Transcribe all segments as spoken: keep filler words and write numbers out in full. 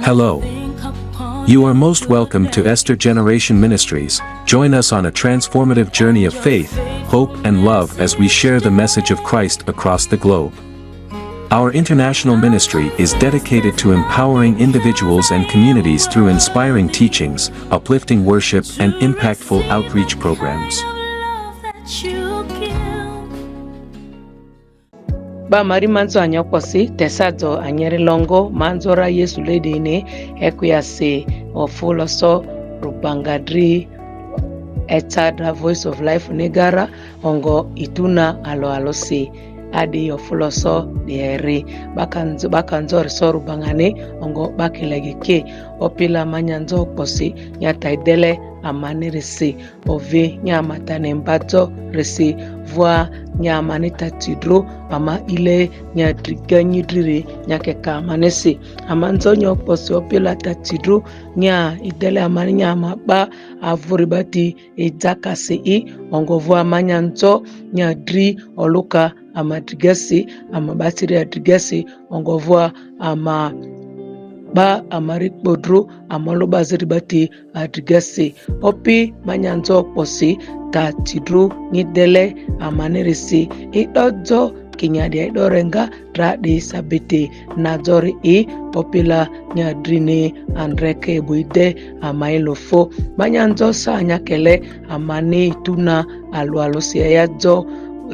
Hello. You are most welcome to Esther Generation Ministries. Join us on a transformative journey of faith, hope, and love as we share the message of Christ across the globe. Our international ministry is dedicated to empowering individuals and communities through inspiring teachings, uplifting worship, and impactful outreach programs. Ba mari manzo anyokposi tesadzo anyere longo manzo ra Yesu lady ni ekuyasi ofuloso rubangadri etadra Voice of Life nigara ongo ituna alo alo si adi ofuloso dieri bakanzo bakanzo riso rubangani ongo bakilegi ke opila manyanzo kposi nyata idele amanirisi ovi nyamata ni mbadzo risi vua nyamani tatidro ama ile nyadriga nyidriri nyakeka amanisi amanzo nyokposi opila tatidro nya idele amani nyama ba avuri bati idzakasi i ongo vua manyanzo nyadri oluka amadrigasi ama batiri adrigasi ongo vua ama ba amari kpodro ama olubaziri bati adrigasi opi manyandzo kposi tatidro nyidele amanirisi idodzo kinyadia idorenga dradi sabiti nadzori i opila nyadrini andreke buide ama ilofo manyandzo sa nyakele amani ituna alualusi eyadzo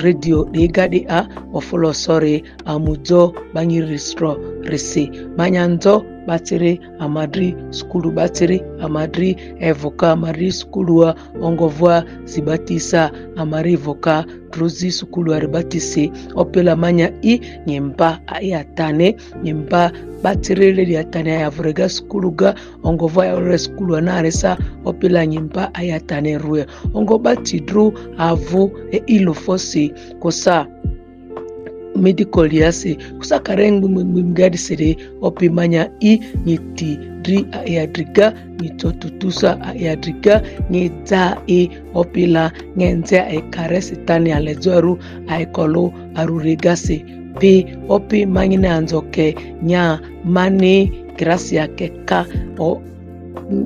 radio digadi a ofulosori amudzo banyiristro risi manyandzo batiri amadri skulu batiri amadri evoka amadri skulu a ongo vua zibatisa amari voka druzi sukulu ari batisi opila manya i nyimba ai atane nyimba batiri ledi atane ayavurega sukulu ga ongo vua yaurere sukulu anarisa opila nyimba ai atane rue ongo batidru avu e ilofosi kosa midikoliasi kusa kare ngbimgbimgadisiri opi manya i nyiti dri aiadriga nyitotutusa aiadriga nyidza i opila ngenze aikare sitani aledzo aru aikolu arurigasi pi opi mangine anzoke nya mani grasia keka o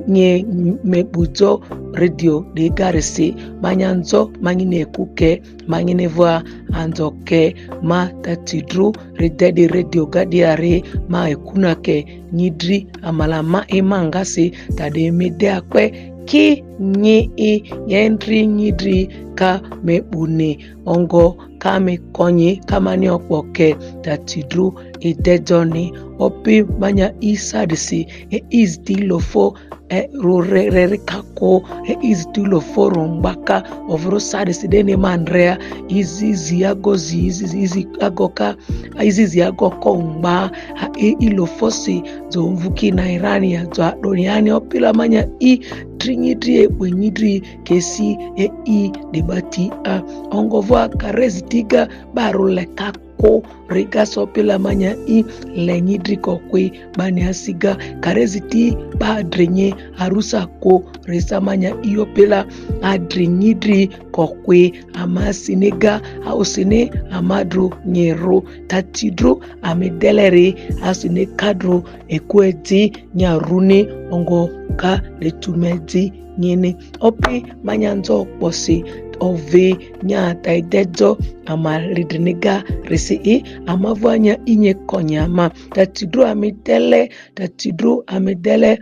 nye mebudzo radio digarisi manyandzo mangine kuke mangine vua andzo ke ma tatidru ridedi radio gadiari ma ekuna ke nyidri amala ma imangasi tadi mide akpe ki nyi i nyendri nyidri ka mebuni ongo ka mikonyi ka mani okpo ke tatidru idedzoni opi manya isadisi e izdi lofo e rurereri kako e izdi lofo rongbaka ovuru sadisi dene mandrea izizi agozi izizi izi agoka izizi agoko ngba ha e ilofosi dzo mvuki na irani ya dzo adoniani opila manya i trinyidri ekpenyidri kesi e i debati a ongo vua karezi tiga barule kako riga sopila manya i lenyidri kokui bani asiga karezi ti badrenye arusa ko resa manya i opila adrenyidri kokui ama siniga ausini amadru nyeru tatidru amideleri asini kadru ekuedi nyaruni ongo ka letumedi nyini opi manyandzo kposi ovi nyata idedzo ama lidiniga risi i ama vua nya inye konya ama tatidru amidele tatidru amidele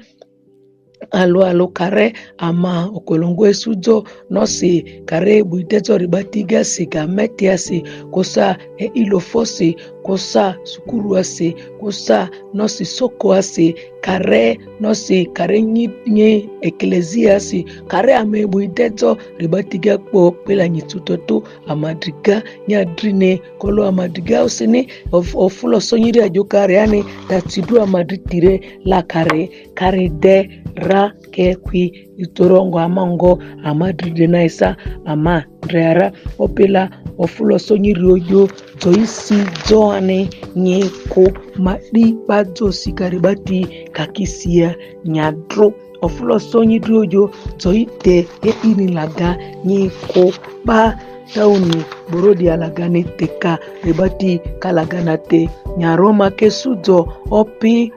alu alu kare ama okolongo esudzo nosi kare buidedzo ribatiga siga metiasi kosa e ilofosi kosa sukuruasi kosa nosi sokoasi kare nosi kare nyi, nyi ekleziasi kare ame buidedzo ribatiga kpo pela nyitsutotu amadriga nyadrine kolo amadriga osini of, ofulo sonyiri ajo kare ani tatidru amadri tire la kare kare de ra ke kui itorongo amango amadride naisa ama ndreara opila ofulo sonyiri ojo dzoisi dzoani nyeko madi badzo sikari bati kakisia nyadro ofulo sonyiri ojo dzoite e ini laga nyeko ba tauni borodi alaga ni teka rebati kalaga na te nyaroma kesudzo opi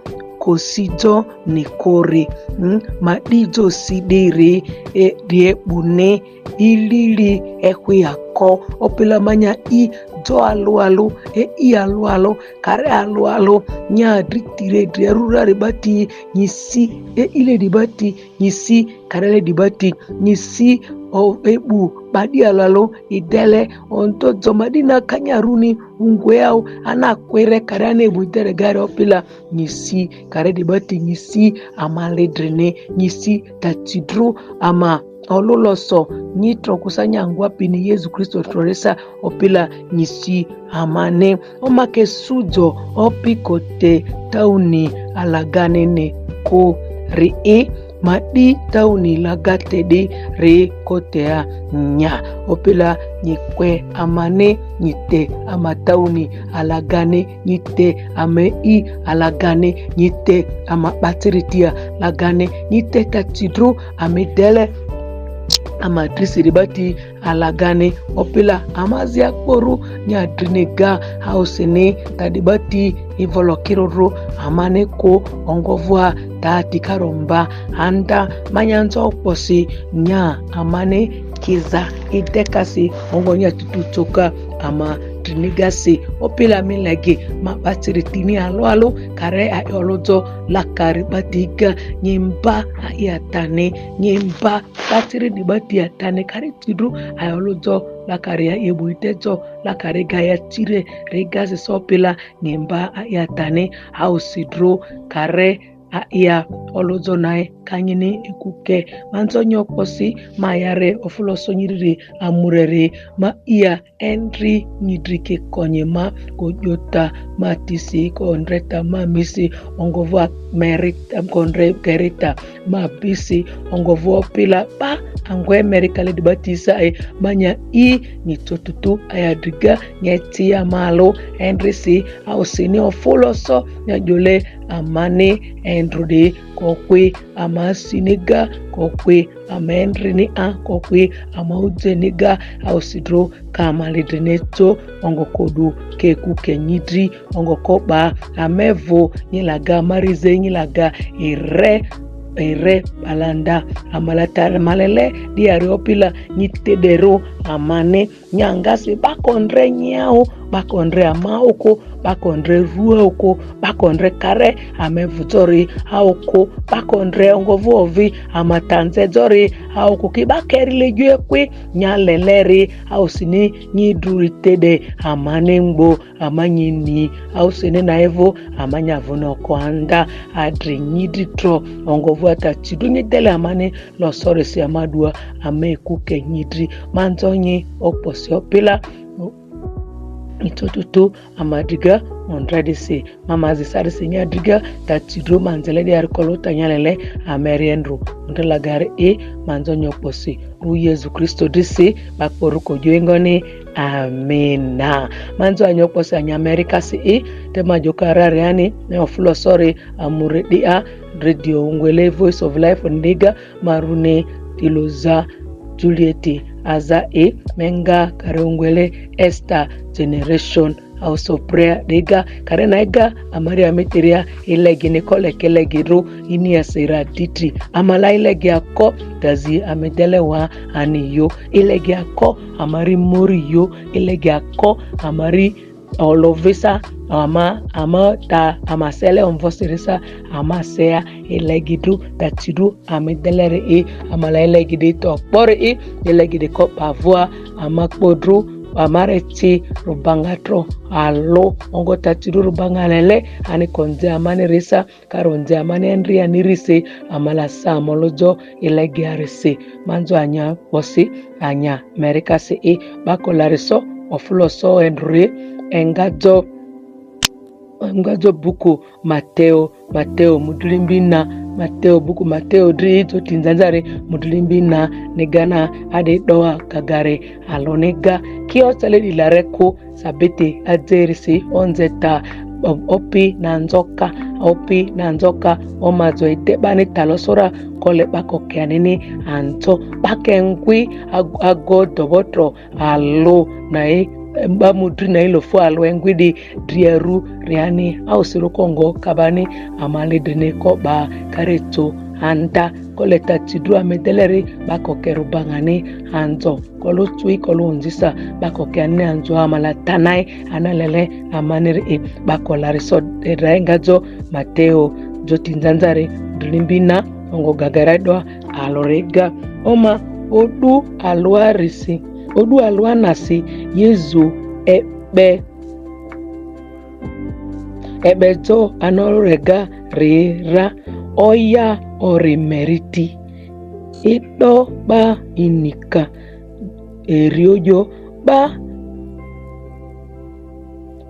Osi jo ni kore. Mm? Ma di jo si de re, e, de bune. Ilili ekwe akɔ. Opila manya i jo alu alu. E i alu alu. Kare alu alu. Nya dri tire dri rura re bati. Nyi si. E ile di bati. Nyi si. Kare le di bati. Nyi si. O ebu. Badi alu alu. Idele. Onto jo ma di na kanya runi. Ungwe au. Ana kwere kare ana ebu idele gare opila. Nyi si. Kare di bati nyi si. Ama ledrene. Nyi si. Tatidro. Ama olo loso. Nyi tro kusa nyangwa pini Yesu Kristo troresa. Opila nyi si. Amane. Oma ke sujo. Opi kote tauni alagane ne ko re e. Ma di tauni lagate de re kote a nya. Opila nyi kwe amane nyi te ama tauni alagane nyi te ama i alagane nyi te ama batiri tia lagane nyi te tatidro ama dele ama drisiri bati alagane. Opila ama zia kporu nya drine ga hausini tadi bati ivolo kiruru amane ko ongovua tati karomba anda manyanzo kposi nya amane kiza idekasi ongo nya tutu toka ama drinigasi. Opila mi legi ma batiri tini alu alu kare a olojo lakari batiga nyimba a iatane nyimba batiri di bati atane kare tidru a olojo lakari a ebu itejo lakari gaya tire regasi sopila nyimba a iatane hausidro kare a ia olojo nae kanyini ekuke manzo nyokposi ma yare ofulo sonyiriri amurere ma ia endri nyidri ke konye ma kojota ma tisi kondreta ma misi ongovua merita kondre gerita ma bisi ongovua pila pa angwe merika le dibatisa e manya i nyitotutu ayadriga nyeti ya malo endri si ausini ofulo so nyajole amane endrudi kokwi ama siniga kokwi ama endrini a kokwi ama ujeniga ausidro kama lidrine to ongo kodu keku kenyidri ongo koba amevu nyilaga marize nyilaga ire ire balanda amalata malele diari opila nyitedero amane nyangasi bakondre nyao bakondre ama oko bakondre rua oko bakondre kare amevudzori aoko bakondre ongovuovi amatanzedzori aoko kibakeri lejuekwi nyaleleri ausini nyiduri tede amanengbo amanyini ausini naevo amanyavuni okoanda adri nyidri tro ongovu atatidu nyidele amani losori si amadua ameku kenyidri manzonyi okposi opila itotutu amadiga ondredisi mamazi sarisi nyadiga tatidro manzele di arikolo tanyalele ameriendro ondrelagari e manzonyi okposi ru Yesu Kristo disi bakporuko juengoni amina manzo anyi okposi anyi amerika si i tema jokarariani ne ofulosori amure di a radio ungwele Voice of Life ndiga marune tiloza Juliet aza e menga kare ungwele Esther generation house of prayer dega kare na ega amari ameteria ilegi ni kole kelegi ru ini asira diti amala ilegi ako dazi amedele wa ani yo ilegi ako amari mori yo ilegi ako amari olovisa ama ama ta ama sele onvosirisa ama sea ilegi du dati du amedelere i amala ilegi di to kpori i ilegi di ko pavua ama kpodru ama reti rubanga tro alo ongo tati du rubanga lele ani konze amani risa karonze amani andri ani rise amala sa molojo ilegi arise manzo anya kposi anya merika si i bakolariso ofuloso endri engajo engajo buku Mateo Mateo mudulimbi na Mateo buku Mateo dri ijo tinzanzare mudulimbi na ni gana adi doa kagare aloniga kio sale di lare ku sabiti adzerisi onzeta opi na nzoka opi na nzoka omazo idebani talosora kole bakokeanini anto bakengwi ago dobotro alo nae Ba mudri na ilo fo alwe ngwidi driaru riani au siru kongo kabani amali dene ko ba kareto anta koleta tidru amedeleri ba kokeru bangani anzo kolu tui kolu unzisa ba koke ani anzo amala tanai analele amaniri i ba kolari so edraenga jo Mateo jo tinzanzari drimbina ongo gagara do alorega oma odu aluarisi odu aluanasi Yesu ekpe ekpe jo anorega rira oya ori meriti ido ba inika eriojo ba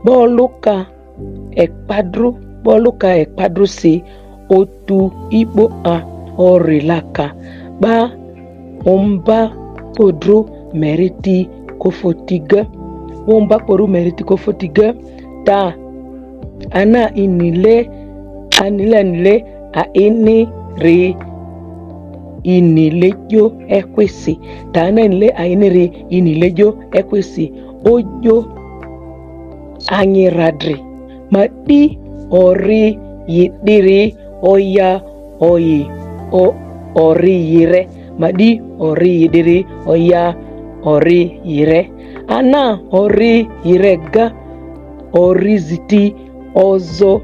boluka ekpadru boluka ekpadru si otu ibo a ori laka ba umba kpodru meriti kofotiga umba kpodru meriti kofotiga ta ana inile anile anile a ini ri inilejo ekwisi ta ana inile a ini ri inilejo ekwisi ojo anyiradri madi ori yidiri oya oyi o ori yire madi ori yidiri oya ori yire ana ori yire ga ori ziti ozo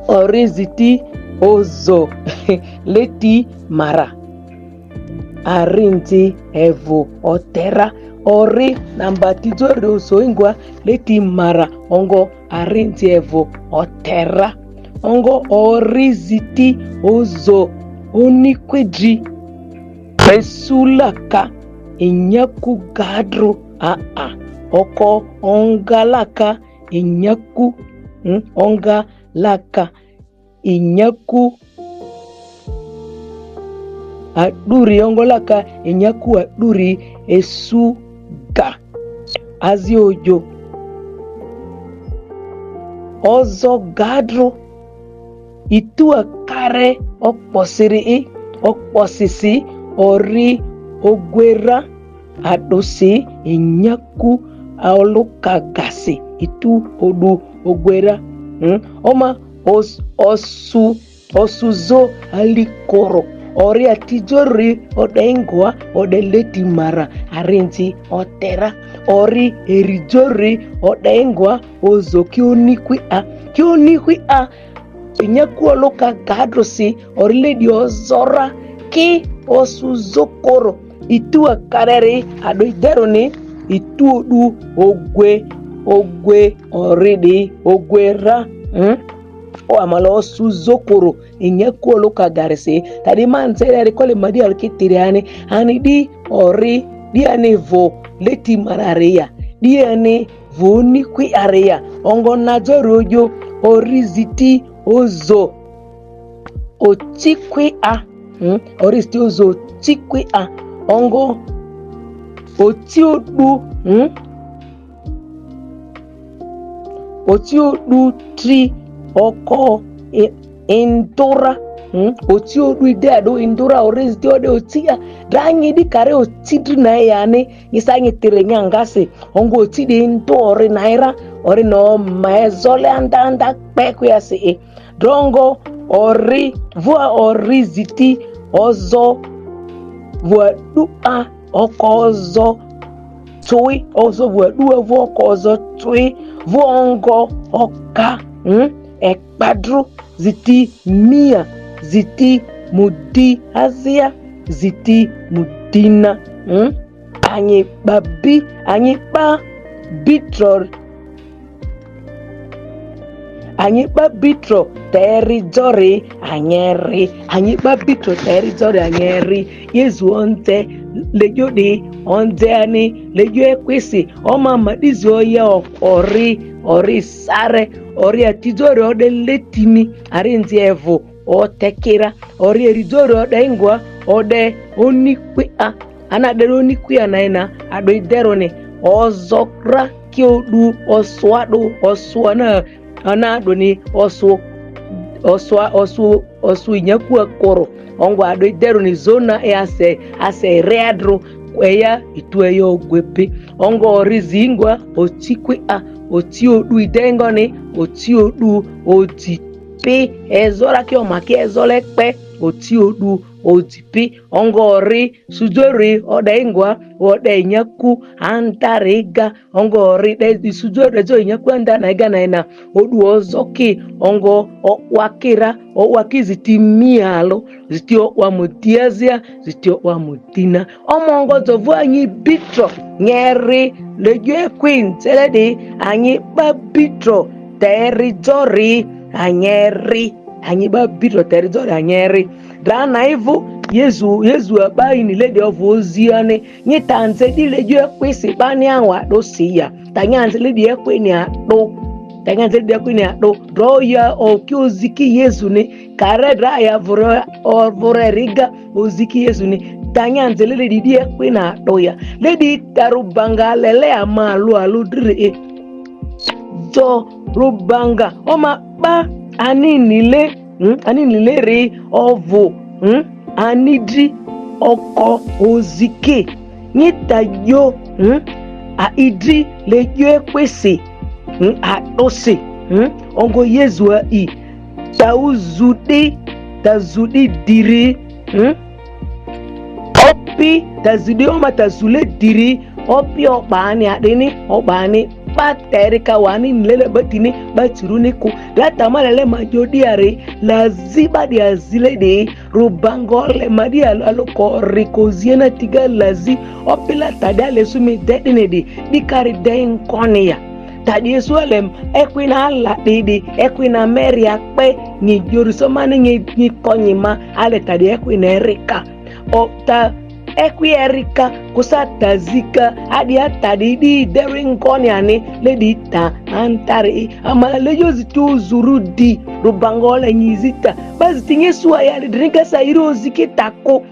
ori ziti ozo leti mara arinzi evo otera ori namba tizo ri ozo ingwa leti mara ongo arinzi evo otera ongo ori ziti ozo onikwidri esulaka inyaku gadru aa oko ongalaka inyaku mm, ongalaka inyaku aduri ongolaka inyaku aduri esuga aziojo ozo gadru itua kare okposiri i okposisi ori ogwera adusi inyaku aolukagasi itu odu ogwera mm? Oma os, osu osuzo alikoro ori atijori odeingwa odeleti mara arinzi otera ori erijori odeingwa ozo kionikwi a kionikwi a inyaku oluka gadrusi ori ledi ozora ki osuzo koro itua kareri adoideruni ituodu ogwe ogwe oridi ogwera hmm? O amala osu zokoro enyaku oluka garisi tadi manzere ari kole madi alkitiri ani ani di ori di ani vo leti mararia di ani vo nikwi aria ongo nazori ojo ori ziti ozo otikwi a hmm? Ori ziti ozo otikwi a ongo oti odu hmm? Oti odu tri oko indura hmm? Oti odu ide adu indura ori ziti ode oti ya danyi di kare oti dri na yani nyisa nyi tire nyangasi ongo oti di indu ori naira ori no maezole anda anda kpekwe asi e drongo ori vua ori ziti ozo vua du a oko ozo tui ozo vua du a vua oko ozo tui vua ongo oka hmm? Ekpadru ziti mia ziti mudi azia ziti mudina hmm? Anyi kpa bi anyi kpa bitro anyi kpa bitro teri zori anyeri anyi kpa bitro teri zori anyeri yezu onze lejo di onze ani lejo ekwisi oma madizi oya ori ori sare ori atizori ode letini ari nzi evu otekira ori erizori ode ingwa ode onikwi a ana dere onikwi a naina ado ideroni ozokra ki odu osua do osua na ana doni osu osua osu osu inyakua koro ongo ado ideroni zona e ase ase readro kpɛ ya itu ɛ yɔ gwe pe. Ɔngɔ ri zingwa oti kwe a, oti odu idengɔ ni, oti odu oti pe. Ɛzɔ ra ki ɔma ki ɛzɔ lɛ kpɛ, oti odu oti pe. Ɔngɔ ri sujori ɔdɛ ingwa ɔdɛ inyaku antari ga. Ɔngɔ ri dɛ sujori dɛ jo inyaku anda na iga na ina. Odu ɔzɔ ki ɔngɔ ɔwa kira ɔwa ki ziti mialo, ziti ɔwa mudiazia, ziti ɔwa mudina. Ɔmɔ ɔngɔ dzɔvu anyi bitrɔ nyɛri le jo ekwi ntɛlɛ di anyi ba bitrɔ tɛri dzɔri anyɛri. Anyi ba bitrɔ tɛri dzɔri anyɛri. Dra na ivu Yesu Yesu aba ini le di ɔvu oziane. Nyi tanze di le jo ekwi si ba ni anwa do si ya. Ta nyanze le di ekwi ni ado. Ta nyanze le di ekwi ni ado. Dro ya o ki oziki Yesu ni. Kare dra ya vore o vore riga oziki Yesu ni. Ta nyanze le di di ekwi na ado ya. Le di taru banga lele ama alu alu dire e. Dzɔ rubanga ɔma kpa ani nile hmm? Ani nile re ɔvo hmm? Ani dri ɔkɔ ozike. Nyi ta yo hmm? A idri le yo ekwese hmm? A dose hmm? Ɔngɔ Yesu a i ta uzude ta zudi diri hmm? Ɔpi ta zudi ɔma ta zule diri ɔpi ɔkpaani adini ɔkpaani kpa tɛri ka wani lele batini batiru ni ku. Data ma lele ma jodiare la zi ba di azile de rubangɔ le ma di alo alo ko riko ziena tiga la zi ɔpi la ta di ale sumi dedini di di kari de nkɔni ya. Ta di esu ale ekwi na ala di di ekwi na meri akpe nyi jori so ma ni nyi nyi kɔnyi ma ale ta di ekwi na erika. Ɔ ta ekwi erika kusa ta zika adi ata di di deri nkɔni ani le di ta antari amala le yo ziti uzuru di rubangɔ le nyi zita. Ba ziti nye sua ya le drinka sa iri oziki tako.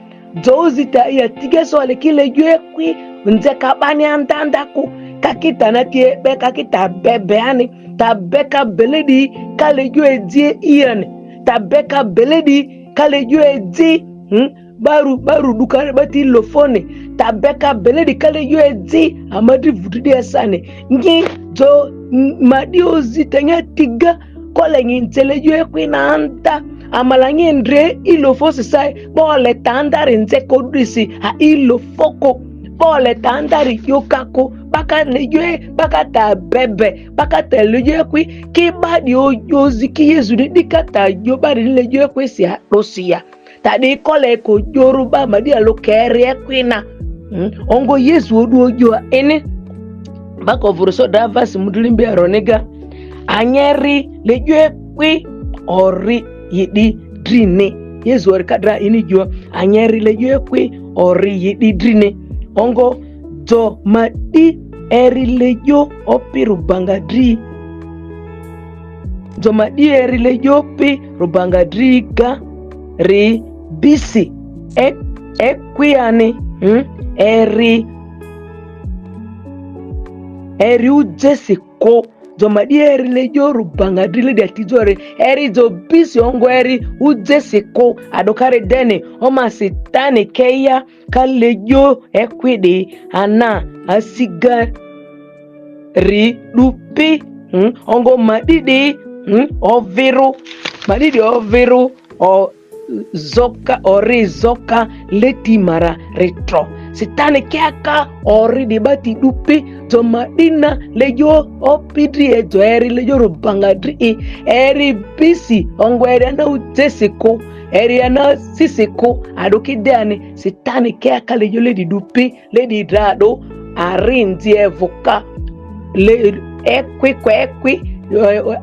Dzo zita ya tige so le ki le yo ekwi nze ka bani andanda ko. Ka kita na tie be ka kita bebe ani. Ta beka beledi ka le yo edie iane. Ta beka beledi ka le yo edi hmm? Baru baru dukare bati lofone. Ta beka beledi ka le yo edi amadi vududi esane. Nyi dzo madi ozita nya tiga kole nyi ntele yo ekwi na anta. Amala nyi ndre ilofo sisai bole tandari nze kodisi a ilofoko. Bole tandari yokako baka le yo baka ta bebe baka ta le yo ekwi ki badi oziki Yesu di di kata yo badi le yo ekwi si a dosia. Ta di kole ko joru ba ma di alo kere ekwina. Hmm? Ongo Yesu odu ojo ini. Bako vuruso da vasi muduli mbi aroniga. Anyeri le jo ekwi ori yidi drine. Yesu ori kadra ini jo. Anyeri le jo ekwi ori yidi drine. Ongo jo ma di eri le jo opi rubanga dri. Jo ma di eri le jo opi rubanga dri ga ri bisi e ekwi ani hmm? Eri eri ujesi ko jo ma di eri le jo rubanga dri le di ati jo re eri jo bisi ongo eri ujesi ko adokare dene oma sitani keya ka le jo ekwi di ana asiga ri dupi hmm? Ongo ma di di hmm? Oviru ma di di oviru o zoka ori zoka leti mara retro. Sitani ke aka ori di bati dupi jo ma dina le jo opi dri e jo eri le jo rubanga dri e eri bisi ongo eri ana utesi ko eri ana sisi ko adoki dani sitani ke aka le jo le di dupi le di drado arinzi evuka le ekwi ko ekwi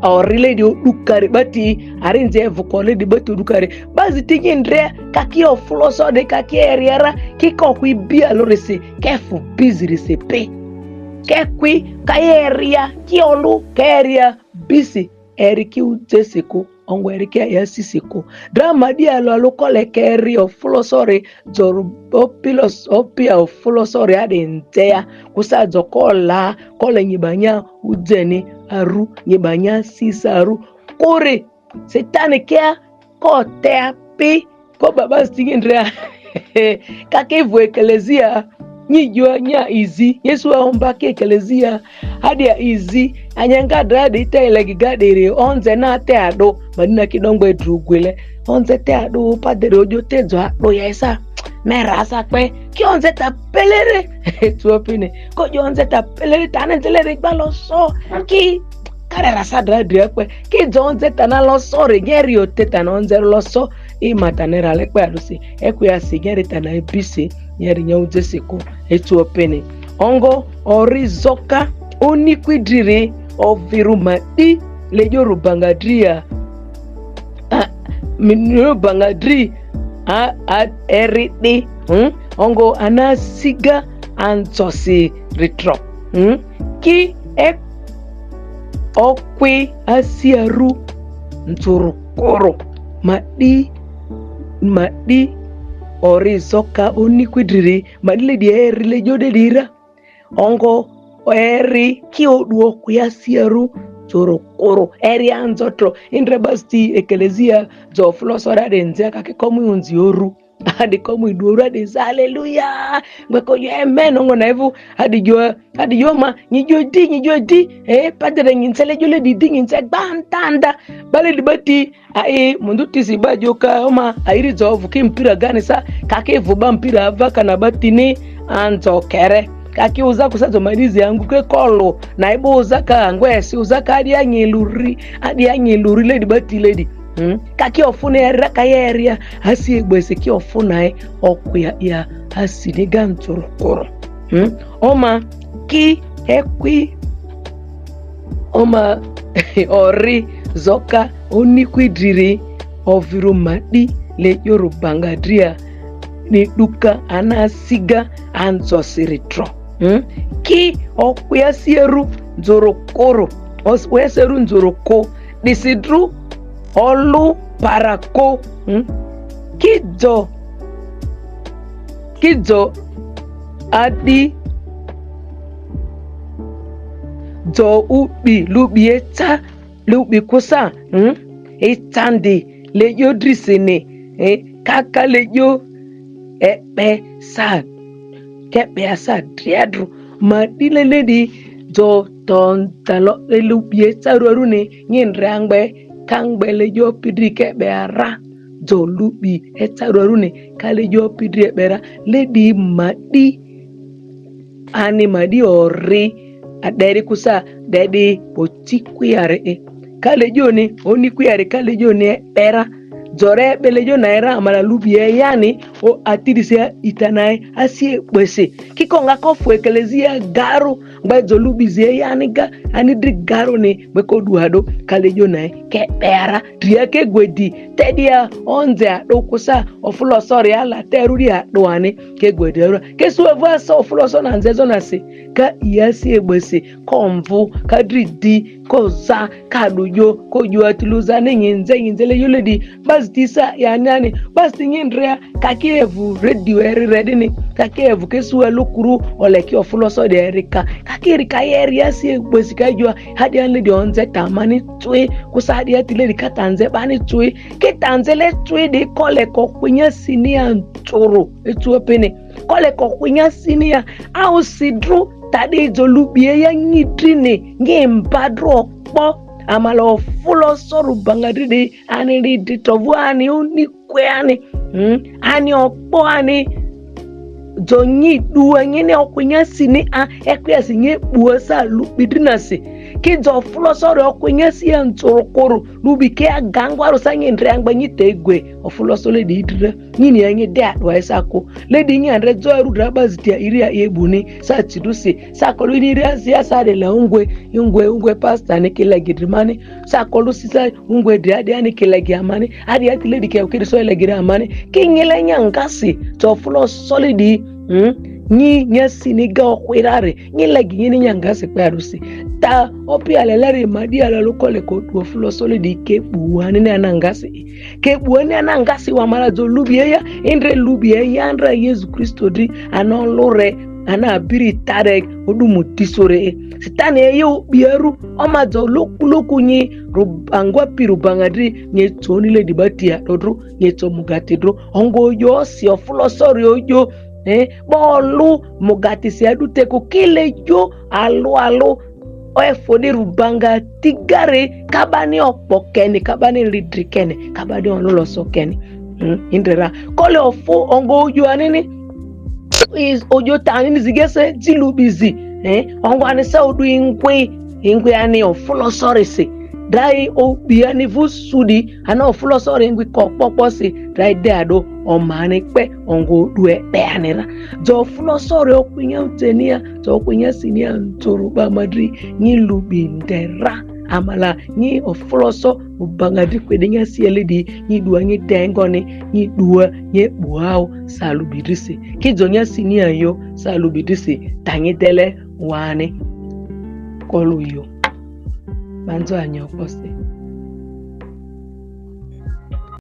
ori le di odukari bati arinzi evuka le di bati odukari bazi tinyi ndre kaki ofuloso de kaki eriara kiko kwi bia lorese kefu bizirisi pe kekwi kayeria kiolu keria bisi eri ki utesiko ongo eri ki ayasisiko drama di alo alo kole keri ofulosori joru opilos opia ofulosori adi ntea kusa jo kola kole nyibanya ujeni aru nyibanya sisa aru kore setani kia kotea pi ko baba stingindria kake vu ekelezia Nyi jua nya izi, Yesu a omba ki eklezia. Adia izi, anyanga dra di te legi gadere, onze na te ado, madina ki dongbe drugwele. Onze te ado, padere ojo te zo ado ya isa. Mera sa pe, ki onze ta pelere. Tuo pine. Ko jo onze ta pelere, ta ne telere gba lo so. Ki kare rasa dra dra pe. Ki jo onze ta na lo so re, geri o te ta na onze lo so. I mata ne ra le pe adusi. E ku ya si geri ta na e bisi. Yeri nya ujesi ko. E tuo pine. Ongo ori zoka. Oni kwidiri. Oviru madi. Lejo rubangadria. Ah, minyo bangadri. Ah, ah, eridi. Hmm? Ongo anasiga anzosi ritro. Hmm? Ki e okwi asiaru nzurukuru. Madi, madi ori zoka oni kwidiri. Madi ledi eri lejo dedira. Ongo eri ki oduo kwi asiaru nzurukuru. Eri anzotro. Indre basti eklezia zo fulo sora de nzia ka ki komu unzi oru. Adi komu idu oru adi za hallelujah. Ngwe ko yo amen ongo na ivu. Adi jo, adi jo ma, nyi jo di, nyi jo di. Eh, padere nyi nsele jo ledi di nyi nse gbantanda. Bale di bati, ai, mundu tisi ba jo ka, oma, airi zo vuki mpira gani sa, ka ki vu ba mpira ava kana bati ni, anzo kere. Ka ki uza kusa zo madizi yangu ke kolo, na ibo uza ka ngwe si uza ka adi anyi luri, adi anyi luri ledi bati ledi. Hmm? Ka ki ofune eri ka ye eri ya, asi egbesi ki ofuna e, okwi ya, ya, asi ni ga nzurukuru. Hmm? Oma, ki, ekwi, oma, ori, zoka, oni kwidiri, oviru madi, lejo rubangadria, ni duka, anasiga, anzosi ritro. Hmm? Ki okwi asiaru nzurukuru. Os-, we asiaru nzuruku. Disidru olu parako. Hmm? Ki zo, ki zo adi zo ubi, lubi eta, lubi kusa. Hmm? Itandi lejo drisini. Eh, kaka lejo ekpe sa. Kepe asa driadru. Madi lele di zo tonta lo elubi eta ruaruni. Nyindre angbe, kangbe lejo pidri kepe ara. Zo lubi eta ruaruni. Ka lejo pidri ekpe ra. Ledi madi. Ani madi ori. Aderi kusa, dedi poti kwiare e. Ka lejo ni, oni kwiare ka lejo ni ekpe ra. Zore ekpe lejo na era amala lubi e yani, o atiri se itanae, asi egbesi. Ki konga ko fu eklezia garu, ngbe zo lubi zi e yani ga, ani dri garu ni, ngbe ko duado, ka lejo na e, kepe ara, dria ke gwedi, tedia, onze ado kusa, ofulo sori ala, teru di ado ani, ke gwedi ara. Ke su evu asa ofulo so na nze zo na si, ka i asi egbesi, ko mvu, ka dri di, ko za, ka du jo, ko jo atiluza ni nyi nze, nyi nze lejo ledi, basi ti sa, ya ni ani, basi ti nyindria, ka ki evu radio eri redini, ka ki evu ke su elu kuru, ole ki ofulo so de eri ka, ka ki eri ka ye eri asi egbesi ka jo, hadi ani ledi onze ta mani tui, kusa hadi ati ledi ka ta nze bani tui, ki ta nze le tui di kole ko kwinya sini ya nturu, etu opini. Kole ko kwinya sini ya, au sidru, tadi zo lubi e ya nyidrini, nyi mbadru okpo, amala ofulo so rubangadri di, ani ri di tovu ani oni kwe ani, hmm? Ani okpo ani, zo nyi dua nyi ni okwinya sini a, ekpe asi nyi bua sa lubi dri na si. Ki zo ofulo so ri okwinya si ya nzurukuru, lubi ke agangwa ru sa nyindre angbe nyi te gwe, ofulo so ledi idra. Nyi ni anyi de adua isa ko. Ledi nyi andre zo aru dra bazitia iri a ebu ni, sa tidu si, sa kolo ini iri a si ya sa de la ungwe, ungwe, ungwe pastor ni ki legi dri mani, sa kolo si sa ungwe dri adi ani ki legi amani, adi ati ledi ke ukiri so legi dri amani, ki nyile nyangasi, to fulo so ledi, hmm? Nyi, nya sini ga okwirare, nyi legi nyi ni nyangasi pe adusi. Ta, opi alelere madi ala lo kole ko duo fulo so ledi ke buani ni anangasi. Ke buani anangasi wa mara zo lubi e ya, indre lubi e ya, andra Yesu Kristo di, ano lure, ana abiri tare, odumu tisore. Sitani e yo biaru, oma zo loku loku nyi, rubangwa pi rubangadri, nye toni ledi batia, dodru, nye to mugati dro. Ongo yo si ofulo so ri ojo, Eh, bolu mogati si adute ko kile jo alo alo. Oefo ni rubanga tigare kabani okpokene, kabani lidrikene, kabani onuloso kene. Hmm, indrera. Kole ofu ongo ojo anini. Is ojo tani ni zigese zilubizi. Eh, ongo anisa odu ingwe, ingwe ani ofulo sorry si. Dai obi ani vusudi, ana ofulo sorry ingwe kokpokpo si. Dai de ado omani pe ongo due pe anira. Jo ofulo sorry okwinya utenia, jo okwinya sinia nturu ba madri, ni lubindera. Amala, ni ofulo so, ubangadi kwede nya sielidi, ni dua ni dengoni, ni dua ni buao, salubidisi. Kijo nya sinia yo, salubidisi, tangi dele, wani. Kolu yo. Manzo anyo kose.